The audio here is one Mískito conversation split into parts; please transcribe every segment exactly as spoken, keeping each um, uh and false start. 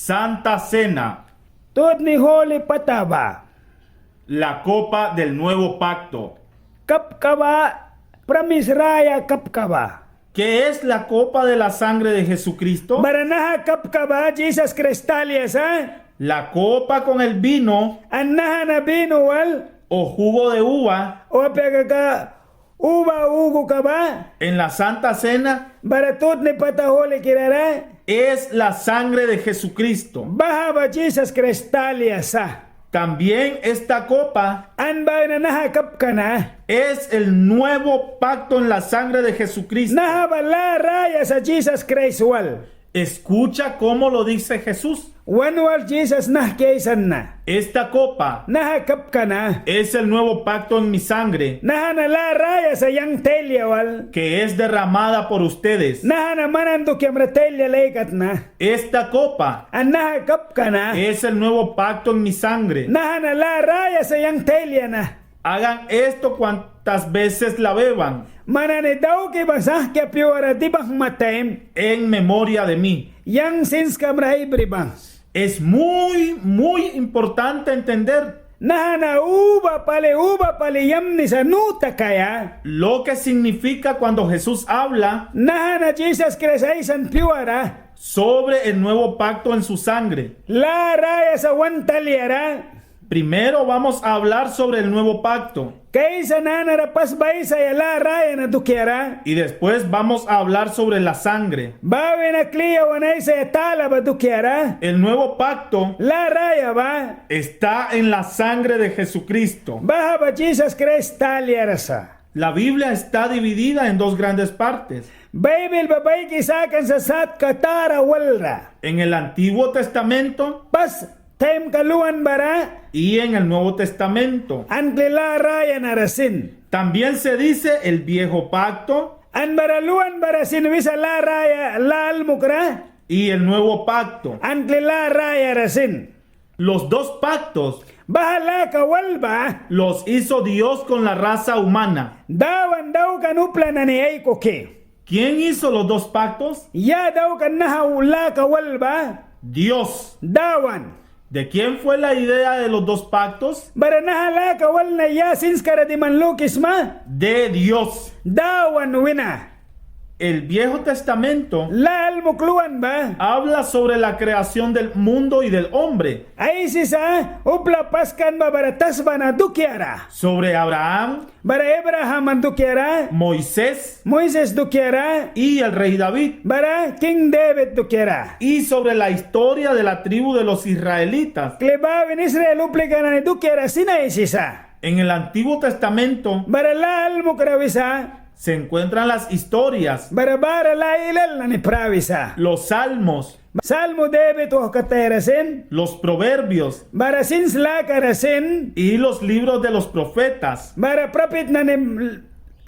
Santa Cena. Tutni huli pata ba. La copa del nuevo pacto. Kapka ba, pramis raya kapka ba. ¿Qué es la copa de la sangre de Jesucristo? Bara naha kapka ba Jisas Kraist talia sa. La copa con el vino. An naha na vino wal. O jugo de uva. O apia kaka uva uguka ba. En la Santa Cena. Bara tutni pata hulikira ra. Es la sangre de Jesucristo. Baha ba Jisas Kraist talia sa. También esta copa. An ba wina naha kapka na. Es el nuevo pacto en la sangre de Jesucristo. Naha ba lâ raya sa Jisas Kraist wal. Escucha cómo lo dice Jesús. Wan wal Jisas nahki aisan na. Esta copa. Naha kapka na. Es el nuevo pacto en mi sangre. Naha na lâ raya sa yang talia wal. Que es derramada por ustedes. Naha na man nani dukiamra talia laikatna. Esta copa. An naha kapka na. Es el nuevo pacto en mi sangre. Naha na lâ raya sa yang talia na. Hagan esto cuantas veces la beban. Man nani dauki bas ahkia pyuara dibangma taim. En memoria de mí. Yang sinskamra ai bribangws. Es muy, muy importante entender. Naha na uba pali, uba pali yamni sa nu takaia. Lo que significa cuando Jesús habla. Naha na Jisas Kraist aisan pyuara. Sobre el nuevo pacto en su sangre. Lâ raya sa wan taliara. Primero vamos a hablar sobre el nuevo pacto. Kaisa nanara pas ba aisaia lâ raya na dukiara. Y después vamos a hablar sobre la sangre. Ba wina kli yawan aisaia tala ba dukiara. El nuevo pacto. Lâ raya ba. Está en la sangre de Jesucristo. Baha ba Jisas Kraist taliara sa. La Biblia está dividida en dos grandes partes. Baibil ba baiki sakan sa satka tara walra. En el Antiguo Testamento. Pas taimka luan bara. Y en el Nuevo Testamento. An kli lâ raya nara sin. También se dice el viejo pacto. An bara luan bara sin wisa lâ raya, lâ almukra. Y el nuevo pacto. An kli lâ raya ra sin. Los dos pactos. Baha laka wal ba. Los hizo Dios con la raza humana. Dawan daukan upla nani aikuki. ¿Quién hizo los dos pactos? Ya daukan naha laka wal ba. Dios. Dawan. ¿De quién fue la idea de los dos pactos? Bara naha laka wal na ya sinskara diman lukisma? De Dios. Dawan wina. El Viejo Testamento. Lâ almuk luan ba. Habla sobre la creación del mundo y del hombre. Aisisa upla paskan ba bara tasba na dukiara. Sobre Abraham. Bara Ebraham dukiara. Moisés. Moises dukiara. Y el rey David. Bara King David dukiara. Y sobre la historia de la tribu de los israelitas. Kli ba wina Israel uplika nani dukiara sin aisisa. En el Antiguo Testamento. Bara lâ almukra wisa. Se encuentran las historias. Bara bara lâ ailal nani prawisa. Los salmos. Salmo David wauhkatayara sin. Los proverbios. Bara sins lakara sin. Y los libros de los profetas. Bara prapit nani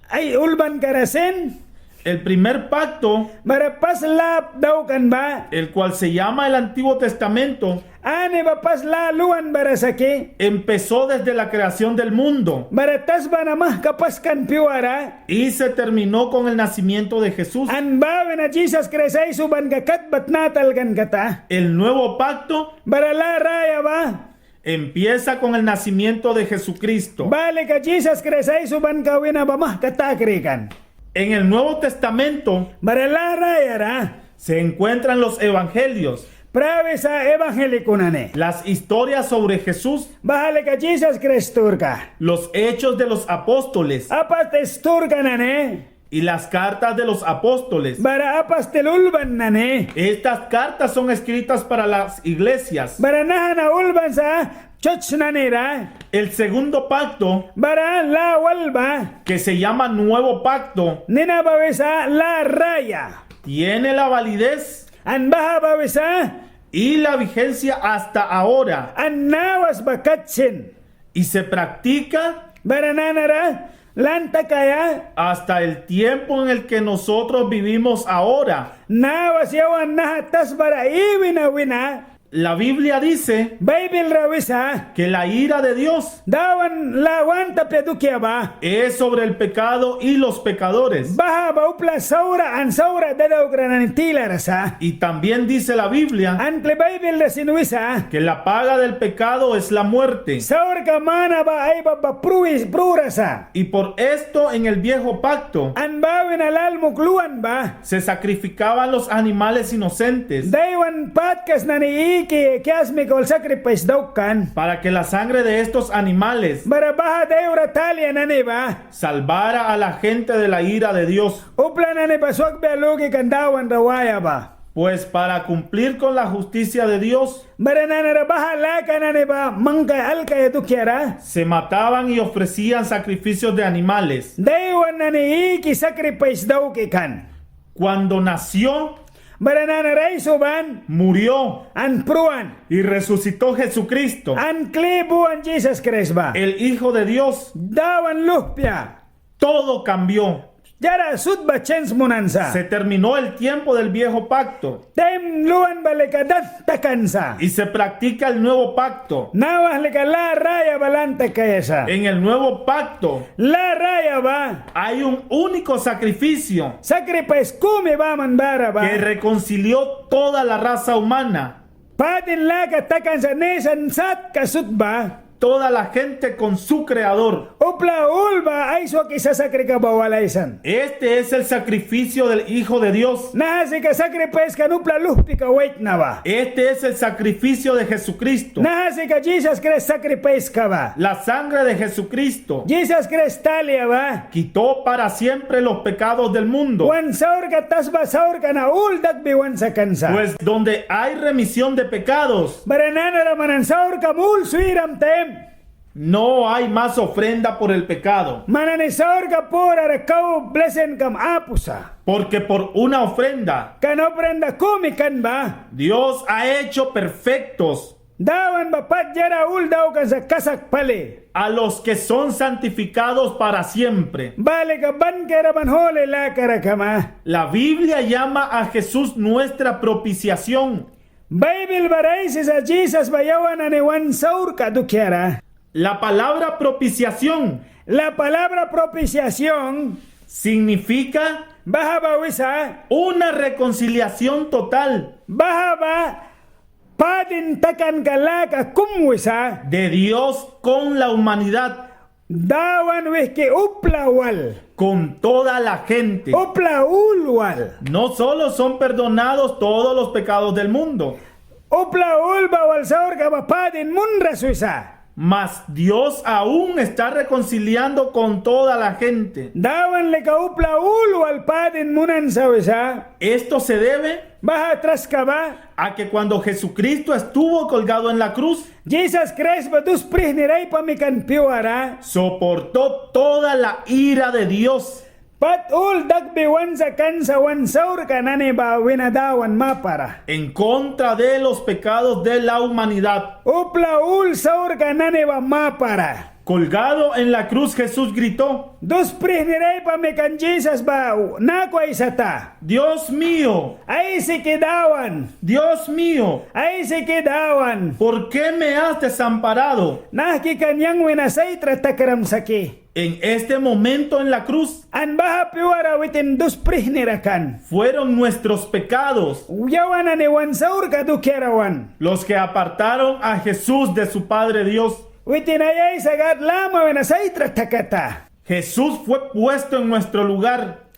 ai ulbankara sin. El primer pacto. Bara pas lâ daukan ba. El cual se llama el Antiguo Testamento. Ani ba pas lâ luan bara sa ki. Empezó desde la creación del mundo. Bara tasba na mahka paskan pyuara. Y se terminó con el nacimiento de Jesús. An ba wina Jisas Kraist aisubanka kat ba tnata alkan kata. El nuevo pacto. Bara lâ raya ba. Empieza con el nacimiento de Jesucristo. Baha lika Jisas Kraist aisubanka wina ba mahka ta krikan. En el Nuevo Testamento. Bara lâ rayara. Se encuentran los evangelios. Prawisa evangelio nani. Las historias sobre Jesús. Baha lika Jisas Kraist sturka. Los hechos de los apóstoles. Apastil sturka nani. Y las cartas de los apóstoles. Bara apastil ulban nani. Estas cartas son escritas para las iglesias. Bara naha na ulban sa church nanira. El segundo pacto. Bara lâ wal ba. Que se llama nuevo pacto. Nina ba wisa lâ raya. Tiene la validez. An baha ba wisa. Y la vigencia hasta ahora. An nawas ba kat sin. Y se practica. Bara nanara lan takaia. Hasta el tiempo en el que nosotros vivimos ahora. Nawas yawan naha tasbara iwi na wina. La Biblia dice Baibil ra wisa que la ira de Dios Dawan la want apia dukia ba es sobre el pecado y los pecadores. Baha ba upla saura an saura dadaukra nani tilara sa. Y también dice la Biblia An kli Baibil ra sin wisa que la paga del pecado es la muerte. Saurka mana ba aibap ba prui, prura sa. Y por esto en el viejo pacto An ba wina la almuk luan ba se sacrificaban los animales inocentes daiwan patkas nani iki kiasmika wal sakripais daukan. Para que la sangre de estos animales Bara baha daiwra talia nani ba salvara a la gente de la ira de Dios. Upla nani ba swakbia luki kan Dawan ra waia ba. Pues para cumplir con la justicia de Dios Bara nanara baha laka nani ba mangkaia alkaia dukiara se mataban y ofrecían sacrificios de animales. Daiwan nani iki sakripais dauki kan. Cuando nació Bara nanara aisuban murió an pruan. Y resucitó Jesucristo An kli buan Jisas Kraist ba. El Hijo de Dios. Dawan luhpia. Todo cambió. Diara sut ba chens munan sa. Se terminó el tiempo del viejo pacto. Taim luan ba lika dan takan sa. Y se practica el nuevo pacto. Nawa lika la raya ba lan takaia sa. En el nuevo pacto La raya ba hay un único sacrificio sakripais kumi baman bara ba que reconcilió toda la raza humana. Padin laka takan sa nisan satka sut ba. Toda la gente con su creador. Upla ul ba aiswaki sasakrika ba wal aisan. Este es el sacrificio del Hijo de Dios. Naha sika sakripaiska upla luhpika waitna ba. Este es el sacrificio de Jesucristo. Naha sika Jisas Kraist sakripaiska ba. La sangre de Jesucristo Jisas Kraist talia ba quitó para siempre los pecados del mundo. Wan saurka tasba saurka na ul dakbi wan sakan sa. Pues donde hay remisión de pecados, Bara nanara man nani saurkam ul swiram taim no hay más ofrenda por el pecado. Man nani saurka purara kau blesenkam apu sa. Porque por una ofrenda Kan ofrenda kumi kan ba Dios ha hecho perfectos Dawan ba pat diara ul daukan sa kasak pali. A los que son santificados para siempre. Baha lika ban kaiara ban huli lakara kama. La Biblia llama a Jesús nuestra propiciación. Baibil bara aisisa Jisas ba yawan nani wan saurka dukiara. La palabra propiciación La palabra propiciación significa baha ba wisa una reconciliación total Baha ba padin takanka laka kum wisa. De Dios con la humanidad. Dawan wihki upla wal. Con toda la gente. Upla ul wal. No solo son perdonados todos los pecados del mundo. Upla ul ba wal saurka ba padin munras wisa. Mas Dios aún está reconciliando con toda la gente. Dawan lika upla ul wal padin munan sa wisa. Esto se debe Baha traska ba a que cuando Jesucristo estuvo colgado en la cruz, Jisas Kraist ba dus prihnira aipami kan piuara, soportó toda la ira de Dios. Pat ul dakbi wan sakan sa wan saurka nani ba wina Dawan mapara. En contra de los pecados de la humanidad. Upla ul saurka nani ba mapara. Colgado en la cruz, Jesús gritó. Dus prihnira aipami kan Jisas ba naku aisata. Dios mío. Aisiki Dawan. Dios mío. Aisiki Dawan. ¿Por qué me has desamparado? Nahki kan yang wina saitra takram sa ki. En este momento en la cruz, an baha piuara witin dus prihnira kan, fueron nuestros pecados, yawan nani wan saurka dukiara wan, los que apartaron a Jesús de su Padre Dios. Witin ai Aisa Gâd lama wina saitra takata. Jesús fue puesto en nuestro lugar.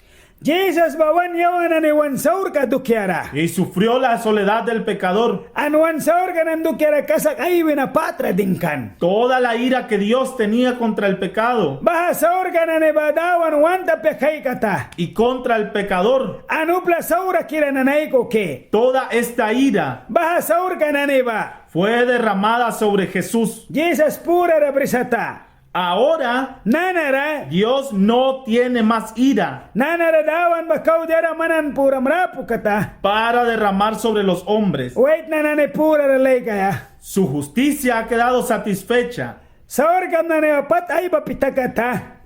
Jisas ba wan yawan nani wan saurka dukiara. Y sufrió la soledad del pecador. An wan saurka nani dukiara kasak ai wina patra dingkan. Toda la ira que Dios tenía contra el pecado. Baha saurka nani ba Dawan want apia kaikata. Y contra el pecador. An upla saurakira nani aikuki. Toda esta ira. Baha saurka nani ba. Fue derramada sobre Jesús. Jisas purara brisata. Ahora, nanara, Dios no tiene más ira. Nanara Dawan ba kau diara man nani puram ra apu kata. Para derramar sobre los hombres. Waitna nani purara laikaia. Su justicia ha quedado satisfecha. Saurkam nani ba pat aibapi takata.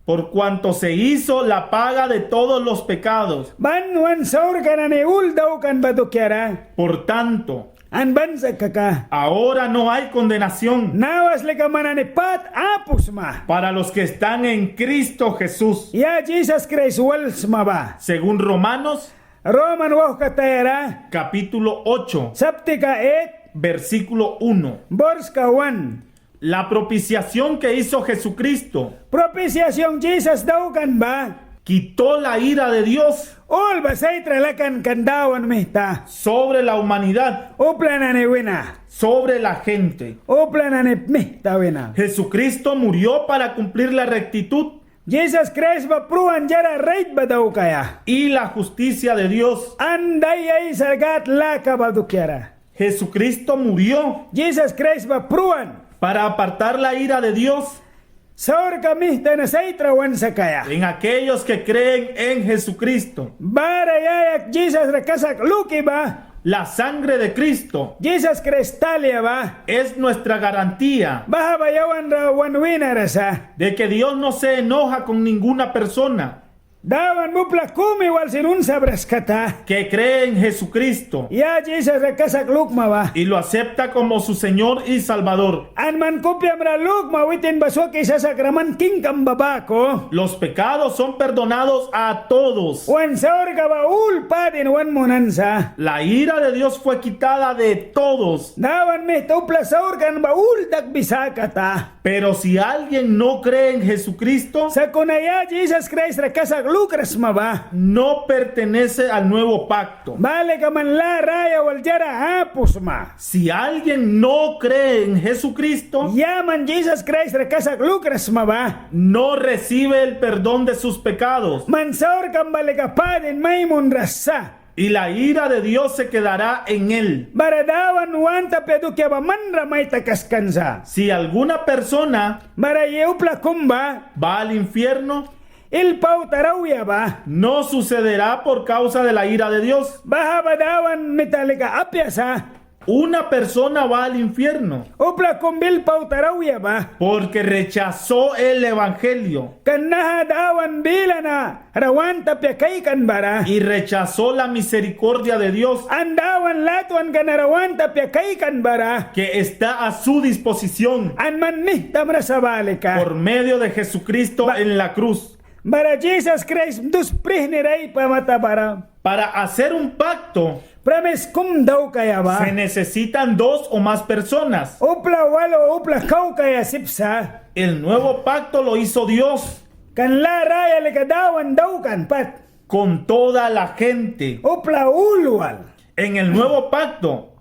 Por cuanto se hizo la paga de todos los pecados. Ban wan saurka nani ul daukan ba dukiara. Por tanto, An ban sa kaka. Ahora no hay condenación. Nawas lika man nani pât apu sma. Para los que están en Cristo Jesús. Ya Jisas Kraist wal sma ba. Según Romanos. Roman wauhkatayara. Capítulo ocho. Saptika eight. Versículo uno. Borska wan. La propiciación que hizo Jesucristo. Propiciación Jisas daukan ba. Quitó la ira de Dios. Ul ba saitra lakan kan Dawan mita. Sobre la humanidad. Upla nani wina. Sobre la gente. Upla nani mita wina. Jesucristo murió para cumplir la rectitud. Jisas Kraist ba pruan diara rait ba daukaia. Y la justicia de Dios. An dai aisa Gâd laka ba dukiara. Jesucristo murió. Jisas Kraist ba pruan. Para apartar la ira de Dios. Saurka mita na saitra wan sakaia. En aquellos que creen en Jesucristo. Bara ya ya Jisas ra kasak luki ba. La sangre de Cristo. Jisas Kraist talia ba. Es nuestra garantía. Baha ba yawan ra wan winara sa. De que Dios no se enoja con ninguna persona. Dawan ba upla kumi wal sin unsabras kata. Que cree en Jesucristo. Ya Jisas ra kasak lukma ba. Y lo acepta como su Señor y Salvador. An man kupiam ra lukma witin ba swaki sasakra man kingkam ba baku. Los pecados son perdonados a todos. Wan saurka ba ul padin wan munan sa. La ira de Dios fue quitada de todos. Dawan mita upla saurka ba ul dakbi sakata. Pero si alguien no cree en Jesucristo, sakuna ya Jisas Kraist ra kasak lukras sma ba. No pertenece al nuevo pacto. Baha lika man lâ raya wal diara apu sma. Si alguien no cree en Jesucristo, ya man Jisas Kraist ra kasak lukras sma ba. No recibe el perdón de sus pecados. Man saurkam ba lika padin mai munras sa. Y la ira de Dios se quedará en él. Bara Dawan want apia dukia ba man ra mai takaskan sa. Si alguna persona, bara ya upla kum ba, va al infierno, hil pauta ra auya ba, no sucederá por causa de la ira de Dios. Baha ba Dawan mita lika apia sa. Una persona va al infierno. Upla kum ba hil pauta ra auya ba. Porque rechazó el evangelio. Kan naha Dawan bila na ra want apia kaikan bara. Y rechazó la misericordia de Dios. An Dawan latwanka na ra want apia kaikan bara. Que está a su disposición. An man mihtamra sa ba lika. Por medio de Jesucristo en la cruz. Bara Jisas Kraist dus prihni ra aipa mata bara. Para hacer un pacto, pramis kum daukaia ba, se necesitan dos o más personas. Upla wal o upla kau kaia sip sa. El nuevo pacto lo hizo Dios. Kan lâ raya lika Dawan daukan pat. Con toda la gente. Upla ul wal. En el nuevo pacto,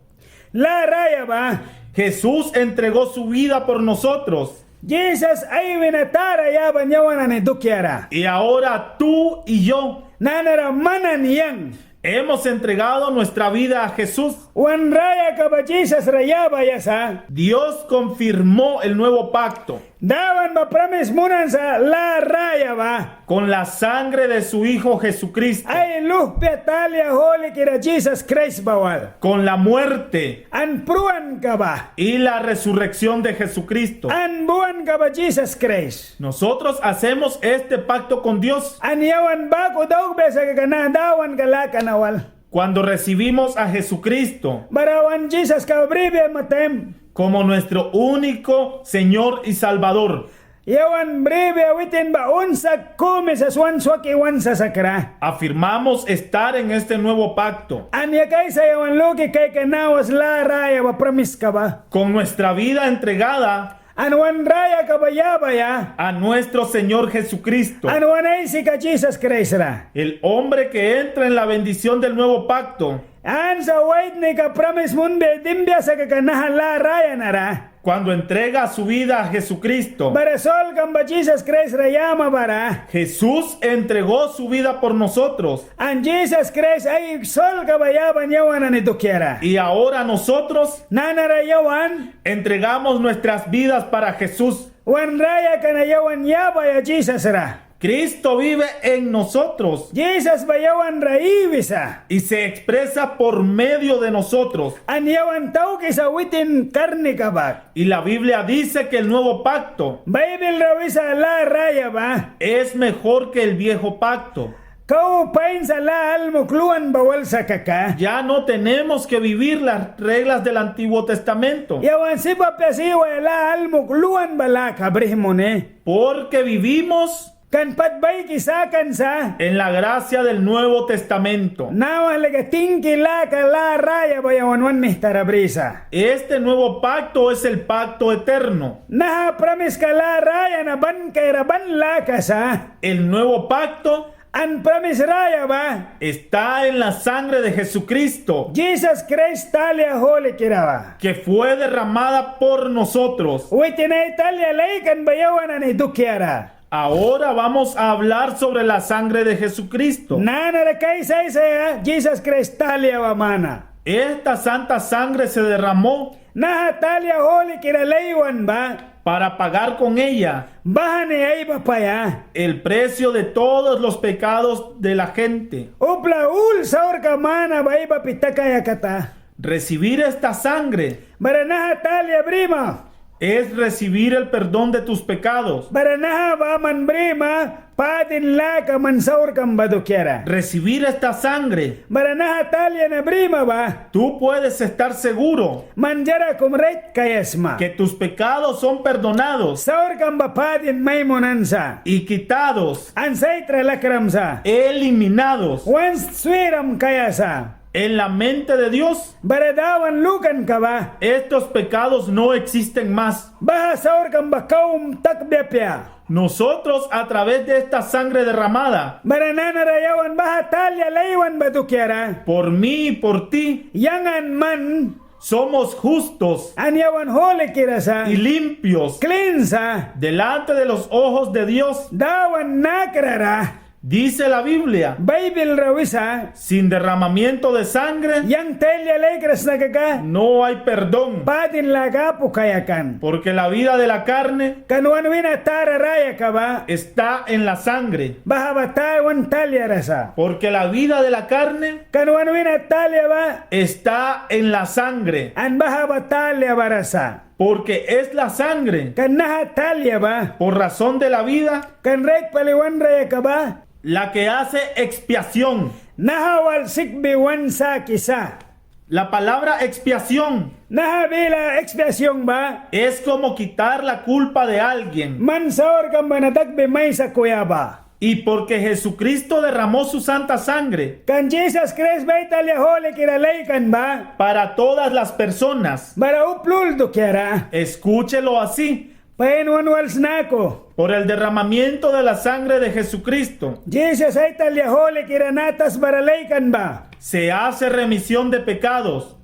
lâ raya ba, Jesús entregó su vida por nosotros. Jisas ai wina tara yaban yawan nani dukiara. Y ahora tú y yo, nanara man an yang, hemos entregado nuestra vida a Jesús. Wan rayaka ba Jisas ra yabaia sa. Dios confirmó el nuevo pacto. Dawan ba pramis munan sa lâ raya ba. Con la sangre de su Hijo Jesucristo. Ai luhpia talia hulikira Jisas Kraist ba wal. Con la muerte. An pruanka ba. Y la resurrección de Jesucristo. An buanka ba Jisas Kraist. Nosotros hacemos este pacto con Dios. An yawan baku daukbia sa kaka naha Dawanka laka na wal. Cuando recibimos a Jesucristo, bara wan Jisaska bribia ma taim, como nuestro único Señor y Salvador, yawan bribia witin ba unsak kumi sa, wan swaki wan sasakra, afirmamos estar en este nuevo pacto. An ya kaisa yawan luki kaikaia nawas lâ raya ba pramiska ba. Con nuestra vida entregada An wan rayaka ba yabaia. A nuestro Señor Jesucristo. An wan Aisika Jisas Kraist ra. El hombre que entra en la bendición del nuevo pacto. Ansa waitnika pramis munbia dimbia sa kaka naha lâ raya na ra. Cuando entrega su vida a Jesucristo. Bara solkam ba Jisas Kraist ra yama bara. Jesús entregó su vida por nosotros. An Jisas Kraist ai solka ba yaban yawan nani dukiara. Y ahora nosotros. Nanara yawan. Entregamos nuestras vidas para Jesús. Wan rayaka na yawan yabaia Jisas ra. Cristo vive en nosotros. Jisas ba yawan ra iwisa. Y se expresa por medio de nosotros. An yawan taukisa witin karnika ba. Y la Biblia dice que el nuevo pacto. Baibil ra wisa lâ raya ba. Es mejor que el viejo pacto. Kau pain sa lâ almuk luan ba wal sa kaka. Ya no tenemos que vivir las reglas del Antiguo Testamento. Yawan sip apia sa iwaia lâ almuk luan ba laka brih muni. Porque vivimos Kan pat baiki sakan sa. En la gracia del Nuevo Testamento. Nawa lika tingki laka lâ raya ba yawan wan mihtara brisa. Este nuevo pacto es el pacto eterno. Naha pramiska lâ raya na ban kaiara ban laka sa. El nuevo pacto An pramis raya ba está en la sangre de Jesucristo, Jisas Kraist talia hulikira ba, que fue derramada por nosotros. Witin ai talia laikan ba yawan nani dukiara. Ahora vamos a hablar sobre la sangre de Jesucristo. Nanara kaisa aisaia Jisas Kraist talia ba mana. Esta santa sangre se derramó Naha talia hulikira laiwan ba. Para pagar con ella. Baha ni aibapaia. El precio de todos los pecados de la gente. Upla ul saurka mana ba aibapi takaia kata. Recibir esta sangre. Bara naha talia brima. Es recibir el perdón de tus pecados. Bara naha ba man brima. Padin laka man saurkam ba dukiara. Recibir esta sangre. Bara naha talia na brima ba. Tú puedes estar seguro. Man diara kum rait kaia sma. Que tus pecados son perdonados. Saurkam ba padin mai munan sa. Y quitados. An saitra lakram sa. Eliminados. Wan swiram kaia sa. En la mente de Dios. Bara Dawan lukanka ba. Estos pecados no existen más. Baha saurkam ba kau takbia apia. Nosotros, a través de esta sangre derramada, bara nanara yawan baha talia laiwan ba dukiara, por mí y por ti, yang an man, somos justos, an yawan hulikira sa, y limpios, klin sa, delante de los ojos de Dios, Dawan nakrara. Dice la Biblia, Baibil ra wisa, sin derramamiento de sangre, yang talia laikras na kaka, no hay perdón, padin laka apu kaia kan. Porque la vida de la carne, kan wan wina tara rayaka ba, está en la sangre, baha ba ta wan taliara sa. Porque la vida de la carne, kan wan wina talia ba, está en la sangre, an baha ba talia bara sa. Porque es la sangre, kan naha talia ba, por razón de la vida, kan rait pali wan rayaka ba, la que hace expiación, naha wal sikbi wan sakisa. La palabra expiación, naha bila expiación ba, es como quitar la culpa de alguien, man saurkam ba na dakbi mai sakuya ba. Y porque Jesucristo derramó su santa sangre, kan Jisas Kraist ba ai talia hulikira laikan ba, para todas las personas, bara upla ul dukiara. Escúchelo así. Pain wan wal sna ku. Por el derramamiento de la sangre de Jesucristo, Jisas ai talia hulikira na tasbara laikan ba, se hace remisión de pecados.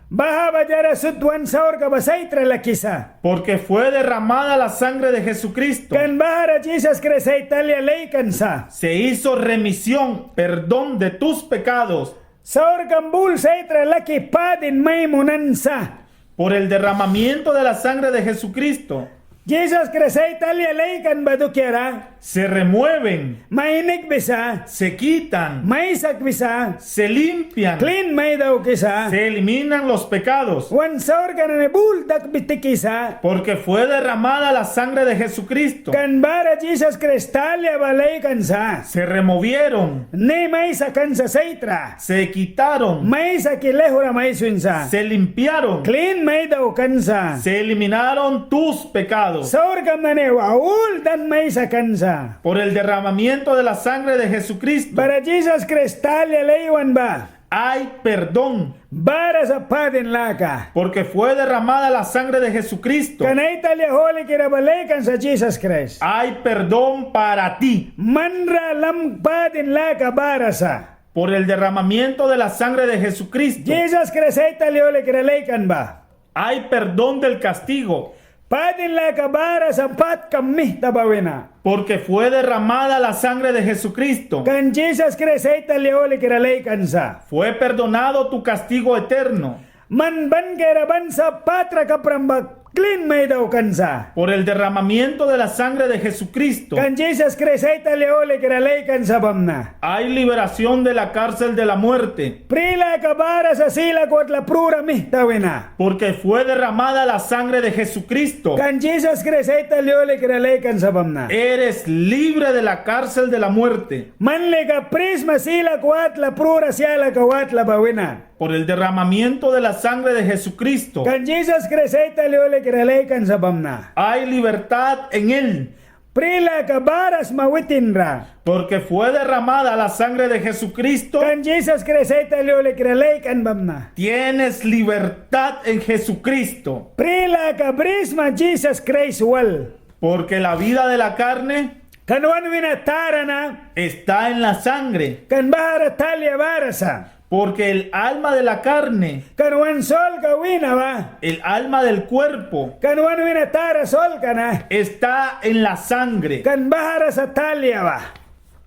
Baha ba diara sut wan saurka ba saitra lakisa. Porque fue derramada la sangre de Jesucristo, kan bahara Jisas Kraist ai talia laikan sa. Se hizo remisión, perdón de tus pecados. Saurkam ba ul saitra laki padin mai munan sa. Por el derramamiento de la sangre de Jesucristo, Jisas Kraist ai talia laikan ba dukiara, se remueven, mai nikbisa, se quitan, mai sakbisa, se limpian, klin mai daukisa, se eliminan los pecados, wan saurka nani ba ul dakbi tikisa. Porque fue derramada la sangre de Jesucristo, kan bara Jisas Kraist talia ba laikan sa. Se removieron, ni mai sakan sa saitra. Se quitaron, mai saki laihura mai swin sa. Se limpiaron, klin mai daukan sa. Se eliminaron tus pecados, saurkam nani ba ul dan mai sakan sa. Por el derramamiento de la sangre de Jesucristo, bara Jisas Kraist talia laiwan ba, hay perdón, bara sa padin laka. Porque fue derramada la sangre de Jesucristo, kan ai talia hulikira ba laikan sa Jisas Kraist, hay perdón para ti, man ra lam padin laka bara sa. Por el derramamiento de la sangre de Jesucristo, Jisas Kraist ai talia hulikira laikan ba, hay perdón del castigo, padin laka bara sa patkam mihta ba wina. Porque fue derramada la sangre de Jesucristo, kan Jisas Kraist ai talia hulikira laikan sa. Fue perdonado tu castigo eterno, man ban kaiara ban sa patra kapram ba klin mai daukan sa. Por el derramamiento de la sangre de Jesucristo. Kan Jisas Kraist ai talia hulikira laikan sa bamna. Hay liberación de la cárcel de la muerte. Pri laka bara sa silak watla prura mihta wina. Porque fue derramada la sangre de Jesucristo. Kan Jisas Kraist ai talia hulikira laikan sa bamna. Eres libre de la cárcel de la muerte. Man lika pri sma silak watla prura sialaka watla ba wina. Por el derramamiento de la sangre de Jesucristo. Kan Jisas Kraist ai talia hulikira laikan sa bamna. Hay libertad en él. Pri laka bara sma witin ra. Porque fue derramada la sangre de Jesucristo. Kan Jisas Kraist ai talia hulikira laikan bamna. Tienes libertad en Jesucristo. Pri laka brisma Jisas Kraist wal. Porque la vida de la carne. Kan wan wina tara na. Está en la sangre. Kan bahara talia bara sa. Porque el alma de la carne. Kan wan solka wina ba. El alma del cuerpo. Kan wan wina tara solka na. Está en la sangre. Kan bahara sa talia ba.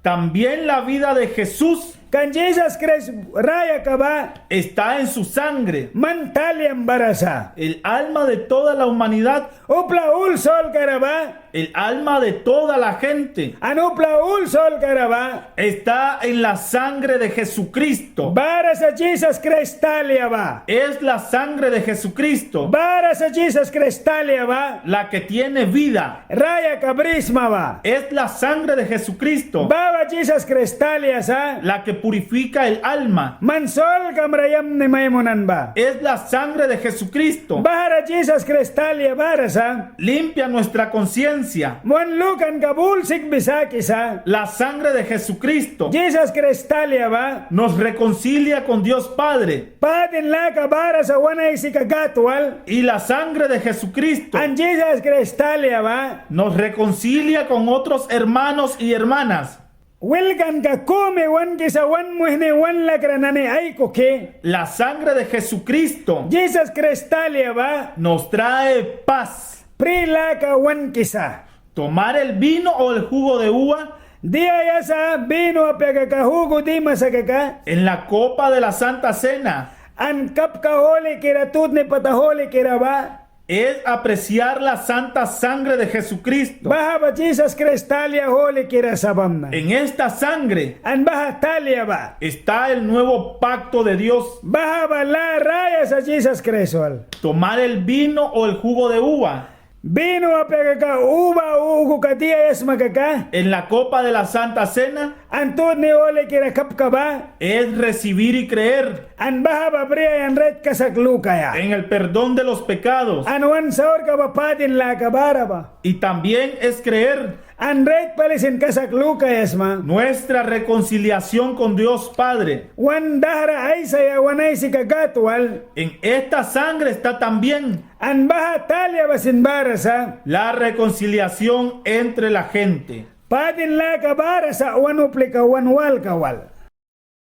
También la vida de Jesús. Kan Jisas Kraist rayaka ba. Está en su sangre. Man taliam bara sa. El alma de toda la humanidad. Upla ul solkara ba. El alma de toda la gente. An upla ul solkara ba. Está en la sangre de Jesucristo. Bara sa Jisas Kraist talia ba. Es la sangre de Jesucristo. Bara sa Jisas Kraist talia ba. La que tiene vida. Rayaka brisma ba. Es la sangre de Jesucristo. Baha ba Jisas Kraist talia sa. La que purifica el alma. Man solkam ra yamni mai munan ba. Es la sangre de Jesucristo. Bahara Jisas Kraist talia bara sa. Limpia nuestra conciencia. Wan lukanka ba ul sikbi sakisa. La sangre de Jesucristo. Jisas Kraist talia ba. Nos reconcilia con Dios Padre. Padin laka bara sa wan Aisika Gâd wal. Y la sangre de Jesucristo. An Jisas Kraist talia ba. Nos reconcilia con otros hermanos y hermanas. Wilkanka kumi wankisa wan muihni wan lakra nani aikuki. La sangre de Jesucristo. Jisas Kraist talia ba. Nos trae paz. Pri laka wankisa. Tomar el vino o el jugo de uva. Diaia sa vino apia kaka, jugo dima sa kaka. En la copa de la Santa Cena. An kapka hulikira, tutni pata hulikira ba. Es apreciar la santa sangre de Jesucristo. Baha ba Jisas Kraist talia hulikira sa bamna. En esta sangre. An baha talia ba. Está el nuevo pacto de Dios. Baha ba lâ raya sa Jisas Kraist wal. Tomar el vino o el jugo de uva. Vino apia kaka, uva jugoka diaia sma kaka. En la copa de la Santa Cena. An tutni hulikira kapka ba. Es recibir y creer. An baha ba briaia an rait kasak lukaia. En el perdón de los pecados. An wan saurka ba padin laka bara ba. Y también es creer. An rait pali sin kasak lukaia sma. Nuestra reconciliación con Dios Padre. Wan dahra aisaia wan Aisika Gâd wal. En esta sangre está también. An baha talia ba sin bara sa. La reconciliación entre la gente. Padin laka bara sa wan uplika wan walka wal.